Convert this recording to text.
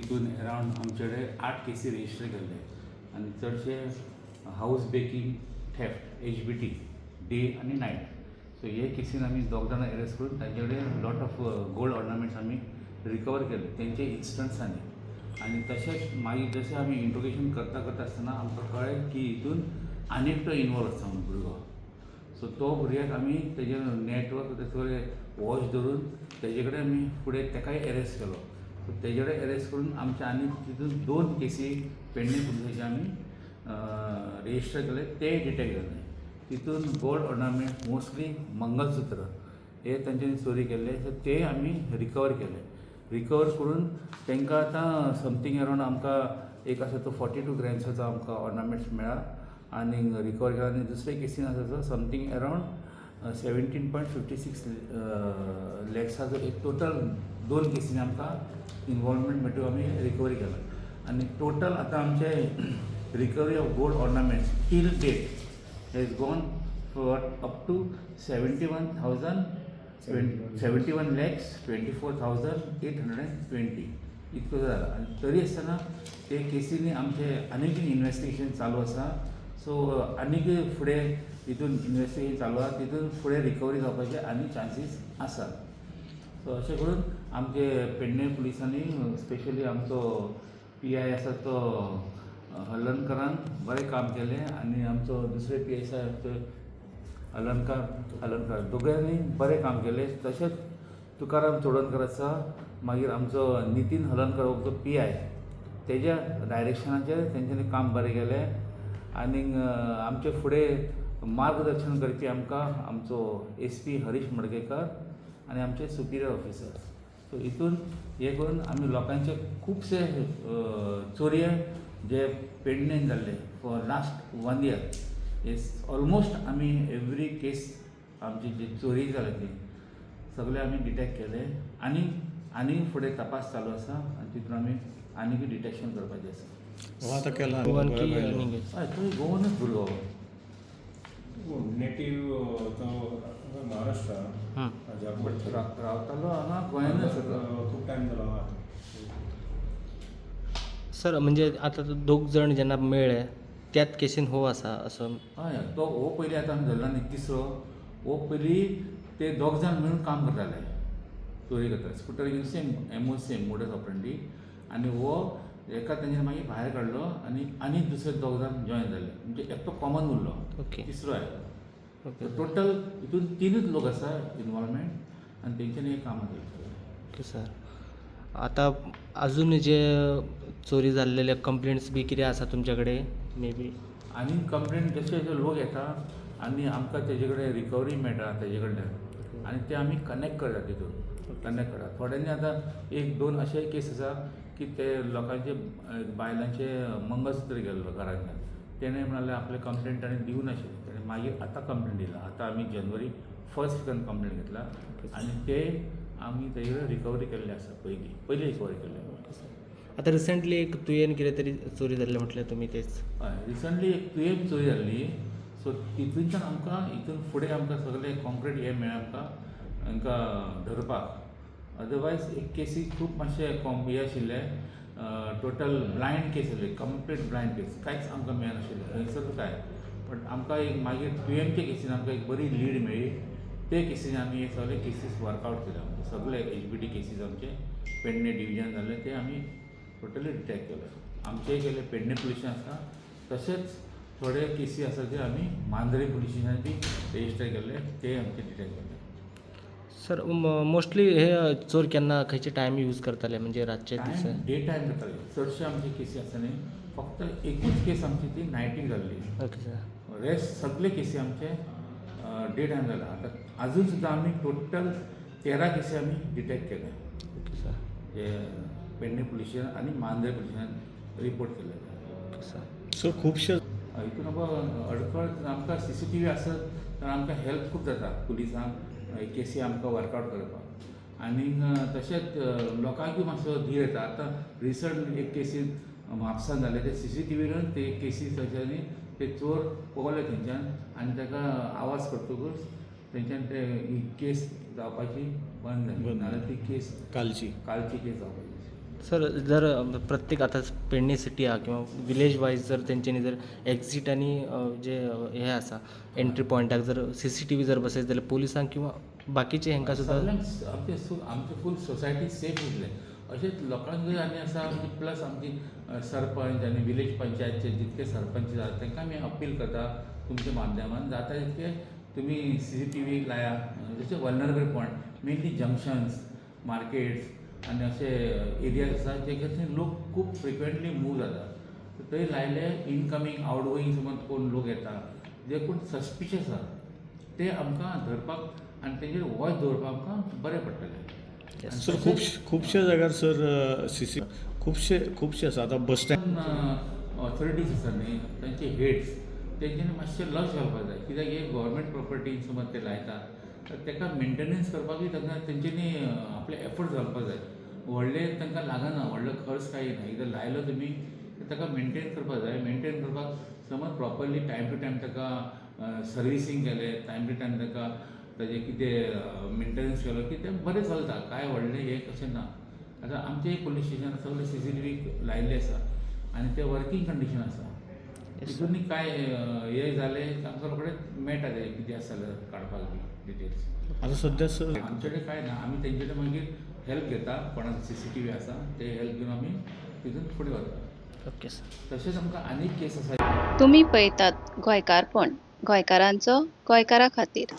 तितून अरावंड आमचे कडेन आठ केसी रजिस्टर केल्ले आनी चडशे house breaking theft, HBT, day आनी नायट. सो हे केसीन आमी दोग जाणां एरेस्ट करून तांचे कडेन लॉट ऑफ गोल्ड ऑर्नामेंट्स आमी रिकवर केले तेंचे इन्स्टंट्सांनी. आनी तशेंच मागीर जशें आमी इंट्रोगेशन करता करता आसतना आमकां कळ्ळें की हितून आनी एकटो इनवॉल्व आसा म्हणून भुरगो. सो तो भुरग्याक आमी तेजे नेटवर्क सगळे वॉच धरून तेजे कडेन आमी फुडें तेकाय एरेस्ट केलो. सो तेजे कडेन एरेस्ट करून आमचे आनी तितून दोन केसी पेडणे पुलिसाचे आमी रजिस्टर केले, ते डिटेक्ट जाले. तितून गोल्ड ऑर्नामेंट, मोस्टली मंगलसूत्र हे तांच्यांनी चोरी केल्ले. सो ते आमी रिकवर केले. रिकवर करून तांकां आतां समथींग अरावंड आमकां एक आसा तो 42 ग्रॅम्साचो आमकां ऑर्नामेंट्स मेळ्ळा आनी रिकवर केला. आनी दुसरे केसीन आसा तो समथींग अरावंड 17.56 लॅक्साचो एक टोटल दोन केसीन आमकां इनवॉल्वमेंट मेटो आमी रिकवरी केला. आनी टोटल आतां आमचे recovery of gold ornaments till date has gone for up to 71,000, 71,24,820 इतको जाला. आनी तरी आसतना ते केसीनी आमचे आनीक इनवेस्टिगेशन चालू आसा. सो आनीक फुडें हितून इनवेस्टिगेशन चालू आसा, तितून फुडें रिकवरी जावपाचे आनी चान्सीस आसात. सो अशें करून आमचे पेडणे पुलिसांनी, स्पेशली आमचो पीआय आसा तो हलनकरान बरें काम केलें आनी आमचो दुसरे पीआय आसा हलनकार, हलनकार, दोगांयनी बरें काम केलें. तशेंच तुकाराम चोडणकर आसा, मागीर आमचो नितीन हलनकर हो पीआय, तेज्या डायरेक्शनाचेर तेंच्यांनी काम बरें केलें. आनीक आमचे फुडें मार्गदर्शन करपी आमकां आमचो एसपी हरीश मडकेकर आनी आमचे सुपिरियर ऑफिसर. सो हितून हें करून आमी लोकांचे खुबशे चोरये जे पेडणेन जाल्ले for last one year is almost आमी एवरी केस आमची जी चोरी जाल्या ती सगळे आमी डिटेक्ट केले. आनी आनी फुडें तपास चालू आसा आनी तितून आमी आनीकूय डिटेक्शन करपाचें आसा. हो आतां केला. गोवन की आनी हय, तो गोवनच भुरगो. नेटीव तो महाराष्ट्र. बट रावतालो हांगा गोंयानच आतां. खूब टायम जालो हांगा. सर, म्हणजे आतां दोग जण जेन्ना मेळ्ळे त्याच केसीन हो आसा असो? हय, तो हो पयलीं आतां आमी धरला न्ही तिसरो, हो पयलीं ते दोग जाण मेळून काम करताले, चोरी करताले, स्कुटर घेवन, same MO, same modus operandi. आनी हो एका तेंच्यानी मागीर भायर काडलो आनी आनी दुसरे दोग जाण जॉयन जाले, म्हणजे एकटो कॉमन उरलो. तिसरो आयलो. टोटल हितून तिनूच लोक आसा इनवॉल्वमेंट आनी तेंच्यांनी हें कामां केलें. ओके सर, आतां अजून जे चोरी जाल्लेले कंप्लेंट्स बी कितें आसा तुमच्या कडेन मे बी? आनी कंप्लेन जशे जशे लोक येता आनी आमकां तेजे कडेन रिकवरी मेळटा तेजे कडल्यान आनी ते आमी कनेक्ट करता, तितून कनेक्ट करता. थोड्यांनी आतां एक दोन अशेय केस आसा की ते लोकांचे बायलांचे मंगळसूत्र गेल्लो घरांतल्यान. तेणें म्हणलें आपलें कंप्लेन ताणें दिवं नाशिल्लें, तेणें मागीर आतां कंप्लेन दिला. आतां आमी जनवरी फर्स्ट विकान कंप्लेन घेतला आनी ते आमी तेजे कडेन रिकवरी केल्ले आसा, पयलीं पयलीं रिकवरी केल्ले. आतां रिसंटली एक तुयेन कितें तरी चोरी जाल्लें म्हटलें तुमी, तेच? हय, रिसंटली एक तुयेन चोरी जाल्ली. सो तितूनच्यान आमकां हितून फुडें आमकां सगळें कॉन्क्रीट हें मेळ्ळें आमकां हांकां धरपाक. अदरवायज एक केसी खूब मातशें कॉम हें आशिल्लें, टोटल ब्लायंड केस आसली, कंप्लीट ब्लायंड केस, कांयच आमकां मेळनाशिल्लें खंयसर काय. बट आमकां एक मागीर तुयेंच्या केसीन आमकां एक बरी लीड मेळ्ळी. ते केसीन आमी हे सगळे केसीस वर्कआवट केले. आमचे सगळे एचबीटी केसीस आमचे पेडणे डिविजन जाल्ले ते आमी टोटली डिटेक्ट केले. आमचे केले पेडणे पुलिशन आसा, तशेंच थोडे केसी आसा ते आमी मांद्रे पुलीस स्टेशनान बी रजिस्टर केल्ले, ते आमचे डिटेक्ट केले. सर, मोस्टली हे चोर केन्ना खंयचे टायम यूज करताले, म्हणजे रातचे, दिसा? टायम डे टायम करताले चडशे आमचे केसी आसा न्ही. फक्त एकूच केस आमची ती नायटीक जाल्ली. ओके सर रेस्ट सगळे केसी आमचे डे टायम जाला. आतां अजून सुद्दां आमी टोटल 13 केसी आमी डिटेक्ट केल्या. ओके सर जे पेडणे पुलीस स्टेशन आनी मांद्रे पुलीस स्टेशन रिपोर्ट केल्ले. ओके सर सो खुबशे हितून आमकां अडखळ, आमकां सीसीटीव्ही आसत तर आमकां हेल्प खूब जाता पुलिसांक केसी आमकां वर्कआवट करपाक. आनीक तशेंच लोकांकूय मातसो धीर येता. आतां रिसंट एक केसीन म्हापसान जालें ते सीसीटीव्हीर ते केसी तांच्यांनी ते चोर पळले थंयच्यान आनी ताका आवाज करतकूच थंयच्यान ते ही केस जावपाची बंद जाली. बंद. नाल्यार ती केस कालची कालची केस जावपाची. सर, जर प्रत्येक आतां पेडणे सिटी आहा किंवा विलेज वायज जर तेंच्यांनी जर एक्झीट आनी जे हे आसा एंट्री पॉयंटाक जर सीसीटीव्ही जर बसयत जाल्यार पुलिसांक किंवा बाकीचे हेंकां सुद्दां सगल्यांक आमचे फूल सोसायटी सेफ उरले. अशेंच लोकांकूय आनी आसा प्लस आमची सरपंच आनी विलेज पंचायतचे जितके सरपंच आसा तांकां आमी अपील करता तुमच्या माध्यमान, जाता तितके तुमी सीसीटीव्ही लाया जशे vulnerable point, mainly junctions, markets आनी अशे एरियाज आसा जे थंय लोक खूब फ्रिक्वेंटली मूव जाता, थंय लायले इनकमींग आउट गोईंग समज कोण लोक येता जे कोण सस्पिशियस आसा ते आमकां धरपाक आनी तेंचेर वॉच दवरपाक आमकां बरें पडटलें. सर, खूब खुबशे जाग्यार सर सीसी खुबशे खुबशे आसा आतां बस स्टँड ऑथॉरिटीज आसा न्ही, तांचे हेड्स तेंच्यांनी मातशें लक्ष घालपाक जाय, कित्याक हे गव्हर्मेंट प्रॉपर्टी समज ते लायता तर ताका मेंटेनन्स करपाकूय तांकां तेंच्यांनी आपले एफर्ट्स घालपाक जाय. व्हडले तांकां लागना, व्हडलो खर्च कांय ना. एकदां लायलो तुमी तर ताका मेंटेन करपाक जाय. मेंटेन करपाक समज प्रॉपरली टायम टू टायम ताका सर्विसींग केलें, टायम टू टायम ताका ताजें कितें मेंटेनन्स केलो की तें बरें चलता, कांय व्हडलें हें कशें ना. आतां आमचे पुलीस स्टेशनार सगळे सीसीटीव्ही लायिल्ले आसा आनी ते वर्कींग कंडिशन आसा. तितून कांय हें जालें आमकां रोखडेंच मेळटा तें कितें आसा जाल्यार काडपाक बी डिटेल्स. आतां सद्या सर आमचे कडेन कांय ना, आमी तेंचे कडेन मागीर हेल्प घेता, कोणाक सीसीटीव्ही आसा ते हेल्प घेवन आमी तितून फुडें वता. Okay sir. तशेंच आमकां आनीक केस आसा. तुमी पळयतात गोंयकारपण, गोंयकारांचो गोंयकारा खातीर.